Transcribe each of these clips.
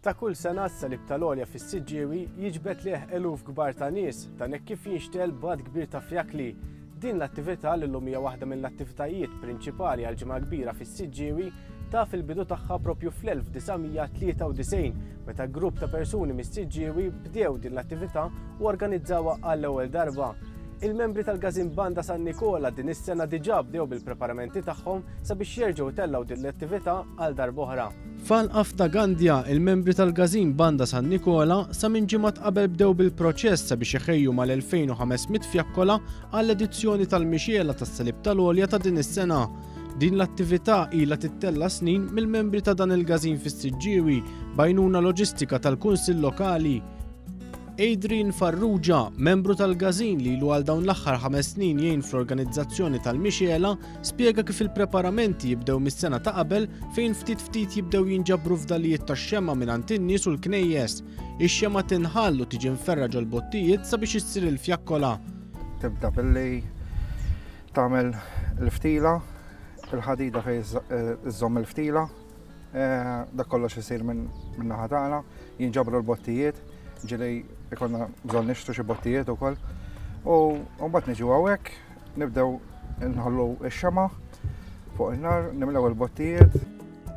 Ta' kull sena s-Salib tal-Għolja fis-Siġġiewi jiġbed lejh eluf kbar ta' nies, dan hekk kif jinxtegħel b'għadd kbir ta' fjakli. Din l-attività li llum hija waħda mill-attivitajiet prinċipali għall-Ġimgħa l-Kbira fis-Siġġiewi taf il-bidu tagħha propju fl-1993 meta grupp ta' persuni mis-Siġġiewi bdew din l-attività u organizzawha għall-ewwel darba. Il-membri tal-Gazin Banda San Nikola din is-sena diġà bdew bil-preparamenti tagħhom sabiex jerġgħu jtellgħu din l-attività għal darb'oħra. F'għalqa f'Ta' Gandja, il-membri tal-Gazin Banda San Nikola sa minn ġimgħat qabel bdew bil-proċess sabiex iħejju mal-2500 fjakkola għall-edizzjoni tal-Mixiela tas-Salib tal-Għolja ta' din is-sena. Din l-attività ilha tittella' snin mill-membri ta' dan il-gazin fis-Siġġiewi b'għajnuna loġistika tal-Kunsill Lokali. Adrian Farrugia, membru tal-gazin li ilu għal dawn l-aħħar ħames snin jgħin fl-organizzazzjoni tal-mixela, spjega kif il-preparamenti jibdew mis-sena ta' qabel fejn ftit ftit jibdew jinġabru fdalijiet tax-xemgħa mingħand in-nies u l-knejjes. Ix-xemgħa tinħall u tiġi mferra ġol-bottijiet sabiex issir il-fjakkola. Tibda billi Tagħmel il-ftila, il-ħadida fejn iżżomm il-ftila, eh, dak kollox isir minn naħa tagħna, jinġabru l-bottijiet, ġieli ikonna bżonn nixtru xi bottijiet ukoll. U mbagħad niġu hawnhekk, nibdew nħallu x-xema fuq in-nar, nimlew il-bottijiet.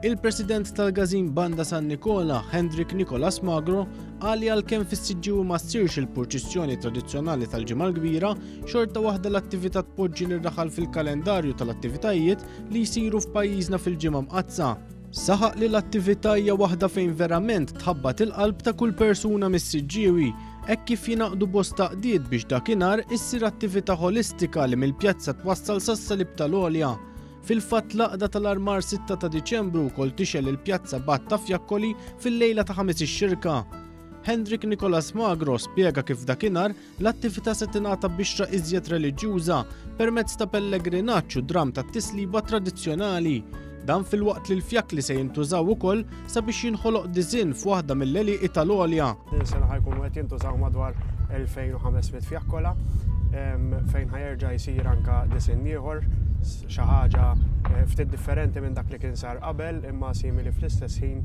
Il-President tal-Gazin Banda San Nikola, Hendrik Nicolas Magro, qal li għalkemm fis-Siġġiewi ma ssirx il-purċissjoni tradizzjonali tal-Ġimgħa l-Kbira, xorta waħda l-attività tpoġġi lir-raħal fil-kalendarju tal-attivitajiet li jsiru f'pajjiżna fil-Ġimgħa Mqaddsa. Saħaq li l-attività hija waħda fejn verament tħabbat il-qalb ta' kull persuna mis-Siġġiewi, hekk kif jingħaqdu bosta għaqdiet biex dakinhar issir attività ħolistika li mill-pjazza twassal sas-Salib tal-Għolja. Fil-fatt l-għaqda tal-armar 6 ta' Diċembru wkoll tixgħel il-pjazza b'għadd ta' fjakkoli fil-lejla ta' Ħamis ix-Xirka. Hendrik Nicolas Magro spjega kif dakinhar l-attività se tingħata bixra iżjed reliġjuża permezz ta' pellegrinaġġ u dramm tat-tisliba tradizzjonali. Dan filwaqt li l-fjakkli se jintużaw ukoll sabiex jinħoloq disinn f'waħda mill-għelieqi tal-għolja. Din is-sena ħa jkunu qed jintużaw madwar 2500 fjakkola fejn ħa jerġa' jsir anka disinn ieħor xi ħaġa eh, ftit differenti minn dak li kien sar qabel imma simili fl-istess ħin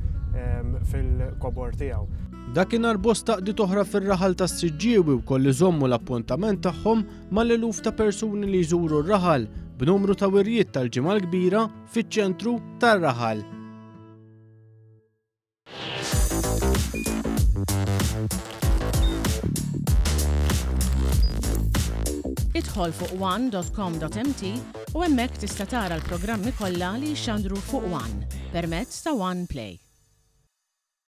fil-kobor tiegħu. Dakinhar bosta għaqdiet oħra fir-raħal tas-Siġġiewi wkoll iżommu l-appuntament tagħhom mal-eluf ta' persuni li jżuru r-raħal b'numru ta' wirjiet tal-Ġimgħa l-Kbira fiċ-ċentru tar-raħal. Idħol fuq one.com.mt u hemmhekk tista' tara l-programmi kollha li jixxandru fuq One permezz ta' One Play.